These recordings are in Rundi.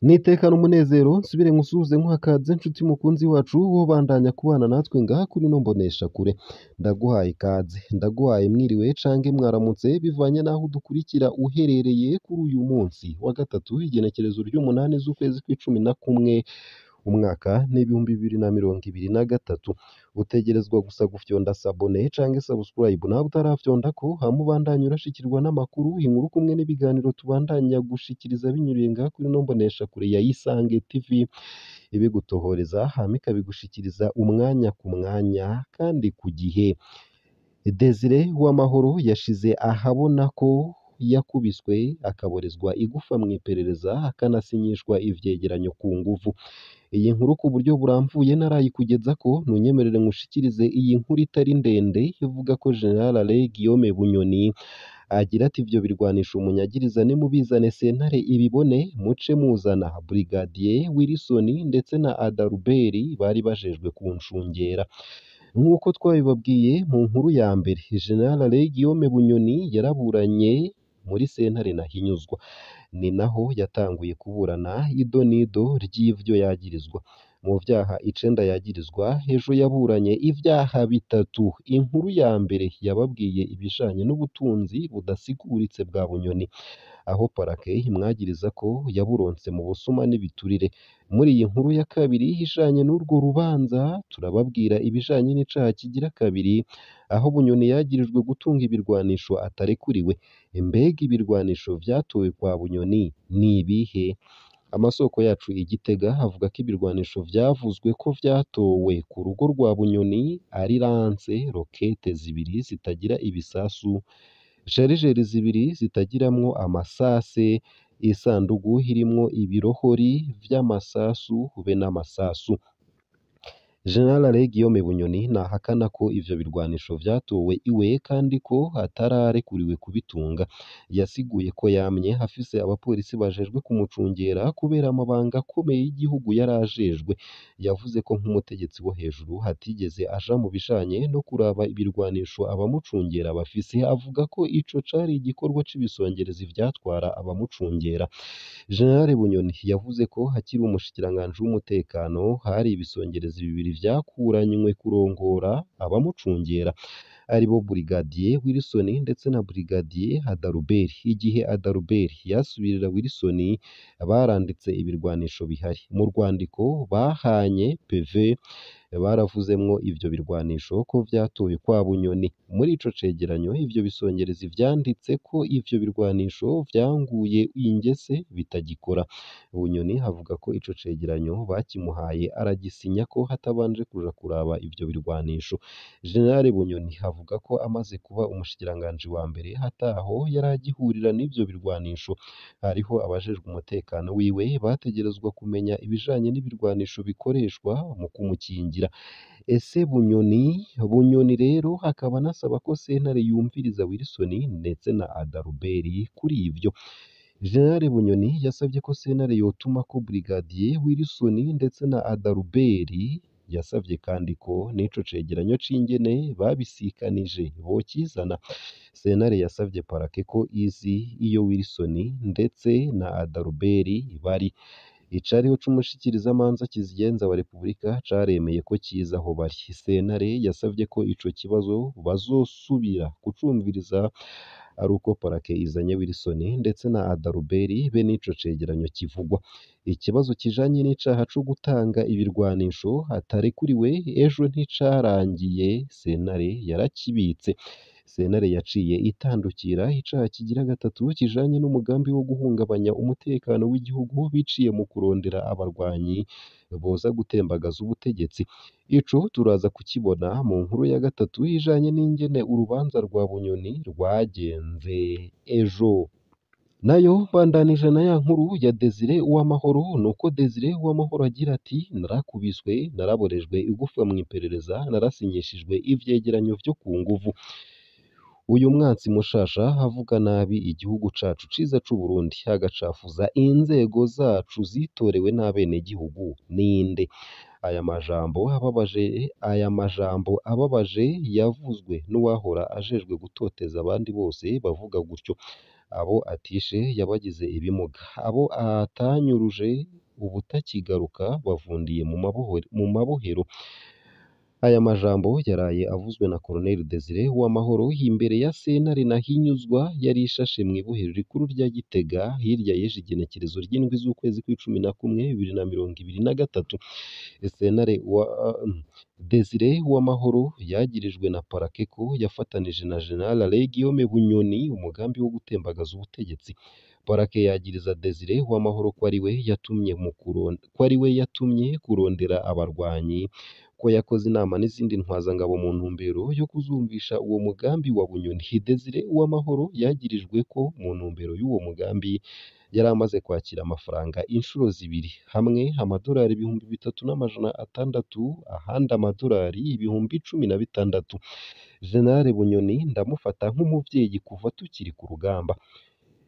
N'iteka n'umunezero nsubire nkusuhuze nkuha ikaze nshuti mukunzi wacu wobandanya kubana natwe ngaha kuri ino mboneshakure, ndaguhaye ikaze, ndaguhaye mwiriwe canke mwaramutse bivanye n'aho udukurikira uherereye kuri uyu munsi wa gatatu igenekerezo ry'umunani z'ukwezi kw'icumi na kumwe umwaka n'2023, utegerezwa gusa gufyonda sabone canke subscribe nawe utarafyondako hama ubandanye urashikirwa n'amakuru, inkuru kumwe n'ibiganiro tubandanya gushikiriza binyuriye ngaha kuri ino mboneshakure ya Isange TV, ibigutohoreza hama ikabigushikiriza umwanya ku mwanya kandi ku gihe. Desire Uwamahoro yashize ahabona ko yakubiswe akaborezwa igufa mw'iperereza akanasinyishwa ivyegeranyo ku nguvu. Iyi nkuru ku buryo buramvuye narayikugezako, ntunyemerere nkushikirize iyi nkuru itari ndende ivuga ko General Alain Guillaume Bunyoni agira ati ivyo birwanisho munyagiriza nimubizane sentare ibibone muce muzana Brigadier Wilson ndetse na Adalbert bari bajejwe kunshungera. Nk'uko twabibabwiye mu nkuru ya mbere, General Alain Guillaume Bunyoni yaraburanye muri sentare ntahinyuzwa, ni naho yatanguye kuburana idonido ry'ivyo yagirizwa. Mu vyaha icenda yagirizwa, ejo yaburanye ivyaha bitatu. Inkuru ya mbere yababwiye ibijanye n'ubutunzi budasiguritse bwa Bunyoni, aho parake imwagiriza ko yaburonse mu busuma n'ibiturire. Muri iyi nkuru ya kabiri ijanye n'urwo rubanza, turababwira ibijanye n'icaha kigira kabiri, aho Bunyoni yagirijwe gutunga ibirwanisho atarekuriwe. Mbega ibirwanisho vyatowe kwa Bunyoni ni ibihe? Amasoko yacu i Gitega avuga ko ibirwanisho vyavuzwe ko vyatowe ku rugo rwa Bunyoni ari lance rokete zibiri zitagira ibisasu, sharijeri zibiri zitagiramwo amasase, isandugu irimwo ibirohori vy'amasasu be n'amasasu. General Alain Guillaume Bunyoni ntahakana ko ivyo birwanisho vyatowe iwe kandi ko atararekuriwe kubitunga. Yasiguye ko yamye afise abapolisi bajejwe kumucungera kubera amabanga akomeye y'igihugu yari ajejwe. Yavuze ko nk'umutegetsi wo hejuru atigeze aja mu bijanye no kuraba ibirwanisho abamucungera bafise, avuga ko ico cari igikorwa c'ibisongerezi vyatwara abamucungera. General Bunyoni yavuze ko hakiri umushikiranganji w'umutekano hari ibisongerezi bibiri vyakuranywe kurongora abamucungera, aribo Brigadier Wilson ndetse na Brigadier Adalbert. Igihe Adalbert yasubirira Wilson, baranditse ibirwanisho bihari. Mu rwandiko bahanye PV baravuzemwo ivyo birwanisho ko vyatowe kwa Bunyoni. Muri ico cegeranyo ivyo bisongerezi vyanditse ko ivyo birwanisho vyanguye ingese bitagikora. Bunyoni avuga ko ico cegeranyo bakimuhaye aragisinya ko hatabanje kuja kuraba ivyo birwanisho. General Bunyoni avuga ko amaze kuba umushikiranganji wa mbere ataho yari agihurira n'ivyo birwanisho. Hariho abajejwe umutekano wiwe bategerezwa kumenya ibijanye n'ibirwanisho bikoreshwa mu kumukingira. Ese Bunyoni rero akaba anasaba ko sentare yumviriza Wilson ndetse na Adalbert kuri ivyo. General Bunyoni yasavye ko sentare yotuma ko Brigadier Wilson ndetse na Adalbert, yasavye kandi ko n'ico cegeranyo c'ingene babisikanije bokizana. Sentare yasavye parake ko izi iyo Wilson ndetse na Adalbert bari. Icariho c'umushikirizamanza kizigenza wa Repubulika caremeye ko kiza aho bari. Sentare yasavye ko ico kibazo bazosubira kucumviriza ari uko parake izanye Wilson ndetse na Adalbert be n'ico cegeranyo kivugwa. Ikibazo kijanye n'icaha co gutanga ibirwanisho atarekuriwe ejo nticarangiye, sentare yarakibitse. Sentare yaciye itandukira icaha kigira gatatu kijanye n'umugambi wo guhungabanya umutekano w'igihugu biciye mu kurondera abarwanyi boza gutembagaza ubutegetsi. Ico turaza kukibona mu nkuru ya gatatu ijanye n'ingene urubanza rwa Bunyoni rwagenze ejo. Nayo mbandanije na ya nkuru ya Desire Uwamahoro, nuko Desire Uwamahoro agira ati narakubiswe, naraborejwe igufwa mw'iperereza, narasinyishijwe ivyegeranyo vyo ku nguvu. Uyu mwansi mushasha avuga nabi igihugu cacu ciza c'Uburundi, agacafuza inzego zacu zitorewe n'abenegihugu ninde? Aya majambo ababaje yavuzwe n'uwahora ajejwe gutoteza abandi bose bavuga gutyo. Abo atishe yabagize ibimuga, abo atanyuruje ubutakigaruka bavundiye mu mabohero. Aya majambo yaraye avuzwe na Colonel Desire Uwamahoro imbere ya sentare Ntahinyuzwa yari ishashe mw'ibohero rikuru rya Gitega hirya y'ejo igenekerezo ry'indwi z'ukwezi kw'icumi na kumwe 2023. Sentare wa Desire Uwamahoro yagirijwe na parake ko yafatanije na General Alain Guillaume Bunyoni umugambi wo gutembagaza ubutegetsi. Parake yagiriza Desire Uwamahoro ko ariwe yatumye ko ariwe yatumye kurondera abarwanyi, ko yakoze inama n'izindi ntwazangabo mu ntumbero yo kuzumvisha uwo mugambi wa Bunyoni. Desire Uwamahoro yagirijwe ko mu ntumbero y'uwo mugambi yari amaze kwakira amafaranga inshuro zibiri, hamwe amadolari 3600 ahandi amadolari 16,000. General Bunyoni ndamufata nk'umuvyeyi kuva tukiri ku rugamba.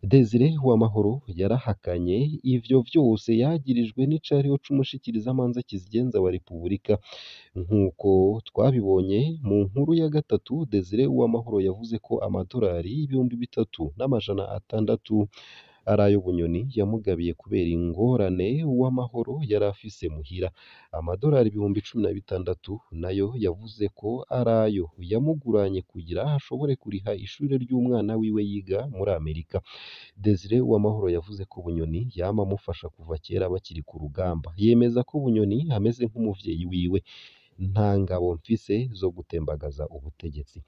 Desire Uwamahoro yarahakanye ivyo vyose yagirijwe n'icariho c'umushikirizamanza kizigenza wa Repubulika. Nk'uko twabibonye mu nkuru ya gatatu, Desire Uwamahoro yavuze ko amadolari 3600 ari ayo Bunyoni yamugabiye kubera ingorane Uwamahoro yari afise muhira. Amadolari 16,000 nayo yavuze ko ari ayo yamuguranye kugira ashobore kuriha ishure ry'umwana wiwe yiga muri Amerika. Desire Uwamahoro yavuze ko Bunyoni yama amufasha kuva kera bakiri ku rugamba. Yemeza ko Bunyoni ameze nk'umuvyeyi wiwe. Nta ngabo mfise zo gutembagaza ubutegetsi.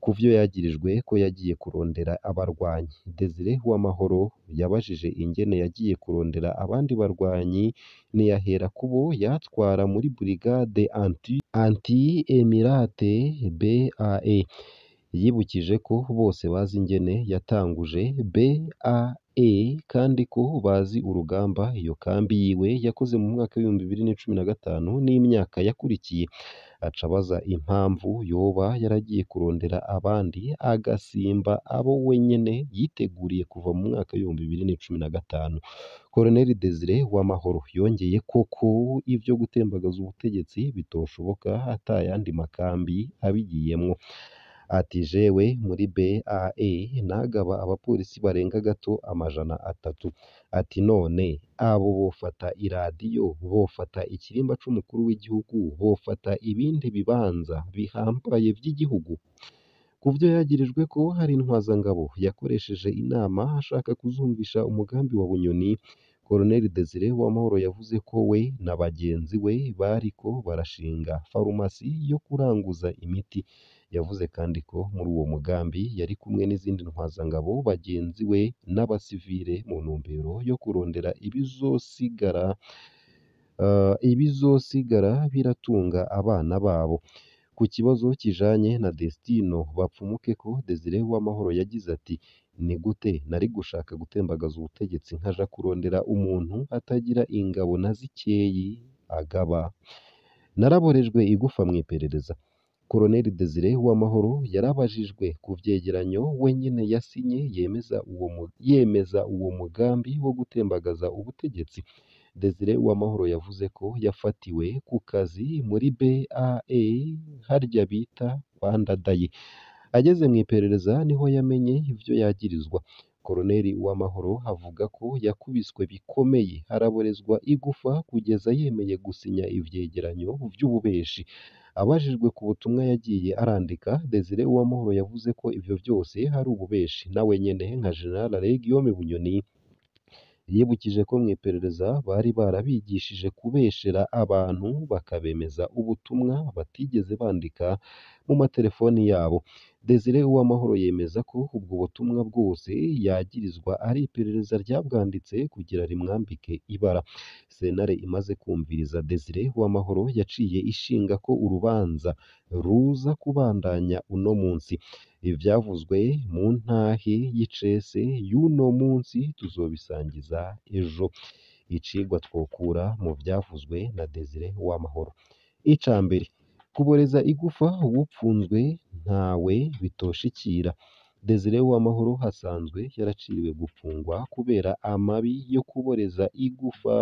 Kuvyo yagirijwe ko yagiye kurondera abarwanyi, Desire Uwamahoro yabajije ingene yagiye kurondera abandi barwanyi ntiyahera kubo yatwara muri Brigade Anti Emirate BAE. Yibukije ko bose bazi ingene yatanguje BAE kandi ko bazi urugamba iyo kambi yiwe yakoze mu mwaka w'2015 n'imyaka yakurikiye. Aca abaza impamvu yoba yaragiye kurondera abandi agasimba abo wenyene yiteguriye kuva mu mwaka w'2015. Colonel Desire Uwamahoro yongeye ko ivyo gutembagaza ubutegetsi bitoshoboka ata yandi makambi abigiyemwo. Ati jewe muri BAE nagaba abapolisi barenga gato 300. Ati none abo bofata iradiyo, bofata ikirimba c'umukuru w'igihugu, bofata ibindi bibanza bihambaye vy'igihugu. Kuvyo yagirijwe ko hari intwazangabo yakoresheje inama ashaka kuzumvisha umugambi wa Bunyoni, Colonel Desire Uwamahoro yavuze ko we na bagenzi we bariko barashinga farumasi yo kuranguza imiti. Yavuze kandi ko muri uwo mugambi yari kumwe n'izindi ntwazangabo bagenzi we n'abasivile mu ntumbero yo kurondera ibizosigara biratunga abana babo. Ku kibazo kijanye na Destino Bapfumukeko, Desire Uwamahoro yagize ati ni gute nari gushaka gutembagaza ubutegetsi nkaja kurondera umuntu atagira ingabo na zikeyi agaba? Naraborejwe igufa mw'iperereza. Colonel Desire Uwamahoro yarabajijwe ku vyegeranyo wenyene yasinye yemeza uwo mugambi wo gutembagaza ubutegetsi. Desire Uwamahoro yavuze ko yafatiwe ku kazi muri BAE harya bita kwa Ndadaye. Ageze mw'iperereza niho yamenye ivyo yagirizwa. Colonel Uwamahoro avuga ko yakubiswe bikomeye araborezwa igufa kugeza yemeye gusinya ivyegeranyo vy'ububeshi. Abajijwe ku butumwa yagiye arandika, Desire Uwamahoro yavuze ko ivyo vyose ari ububeshi. Nawe nyene nka General Alain Guillaume Bunyoni yibukije ko mw'iperereza bari barabigishije kubeshera abantu bakabemeza ubutumwa batigeze bandika mu matelefoni yabo. Desire Uwamahoro yemeza ko ubwo butumwa bwose yagirizwa ari iperereza ryabwanditse kugira rimwambike ibara. Sentare imaze kumviriza Desire Uwamahoro yaciye ishinga ko urubanza ruza kubandanya uno munsi. Ivyavuzwe mu ntahe y'icese y'uno munsi tuzobisangiza ejo. Icigwa twokura mu vyavuzwe na Desire Uwamahoro: ica mbere, kuboreza igufa uwupfunzwe ntawe bitoshikira. Desire Uwamahoro asanzwe yaraciriwe gupfungwa kubera amabi yo kuboreza igufa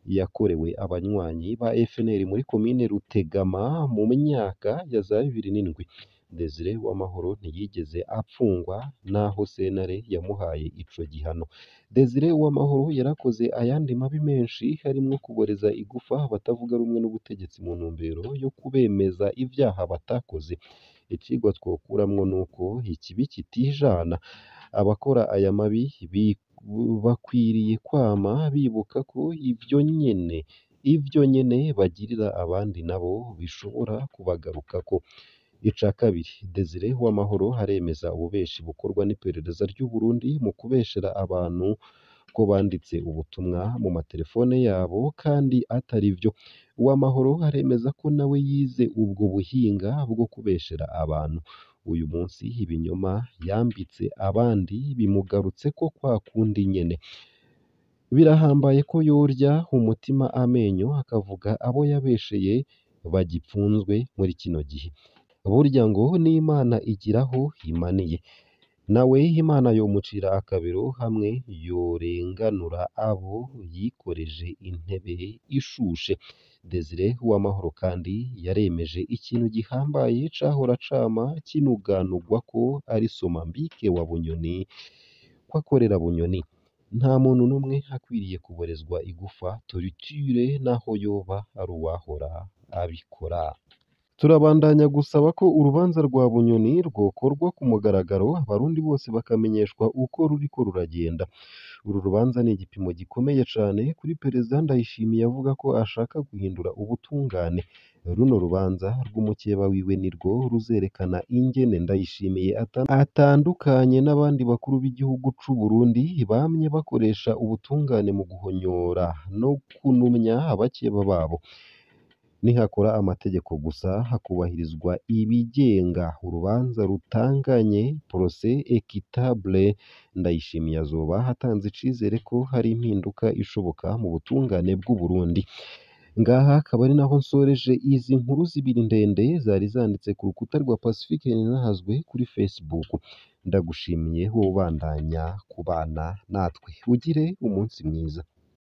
yakorewe abanywanyi ba FNL muri komine Rutegama mu myaka ya za 2007. Desire Uwamahoro ntiyigeze apfungwa naho sentare yamuhaye ico gihano. Desire Uwamahoro yarakoze ayandi mabi menshi harimwo kuboreza igufa abatavuga rumwe n'ubutegetsi mu ntumbero yo kubemeza ivyaha batakoze. Icigwa twokuramwo nuko ikibi kitijana. Abakora aya mabi bakwiriye kwama bibuka ko ivyo nyene bagirira abandi nabo bishobora kubagarukako. Ica kabiri, Desire Uwamahoro aremeza ububeshi bukorwa n'iperereza ry'u Burundi mu kubeshera abantu ko banditse ubutumwa mu matelefone yabo kandi atari vyo. Uwamahoro aremeza ko nawe yize ubwo buhinga bwo kubeshera abantu. Uyu munsi ibinyoma yambitse abandi bimugarutseko kwa kundi nyene. Birahambaye ko yorya umutima amenyo akavuga abo yabesheye bagipfunzwe muri kino gihe. Burya ngo n'Imana igira aho imaniye. Nawe Imana yomucira akabero hamwe yorenganura abo yikoreje intebe ishushe. Desire Uwamahoro kandi yaremeje ikintu gihambaye cahora cama kinuganurwa ko ari Somambike wa Bunyoni, ko akorera Bunyoni. Nta muntu n'umwe akwiriye kuborezwa igufa torture naho yoba ari uwahora abikora. Turabandanya gusaba ko urubanza rwa Bunyoni rwokorwa ku mugaragaro, abarundi bose bakamenyeshwa uko ruriko ruragenda. Uru rubanza ni igipimo gikomeye cane kuri Perezida Ndayishimiye avuga ko ashaka guhindura ubutungane. Runo rubanza rw'umukeba wiwe nirwo ruzerekana ingene Ndayishimiye atandukanye n'abandi bakuru b'igihugu c'u Burundi bamye bakoresha ubutungane mu guhonyora no kunumya abakeba babo. Nihakora amategeko gusa hakubahirizwa ibigenga urubanza rutanganye procès équitable, Ndayishimiye azoba atanze icizere ko hari impinduka ishoboka mu butungane bw'u Burundi. Ngaha akaba ari naho nsoreje izi nkuru zibiri ndende zari zanditse ku rukuta rwa Pacifique Ninahazwe kuri Facebook. Ndagushimiye wowe ubandanya kubana natwe, ugire umunsi mwiza.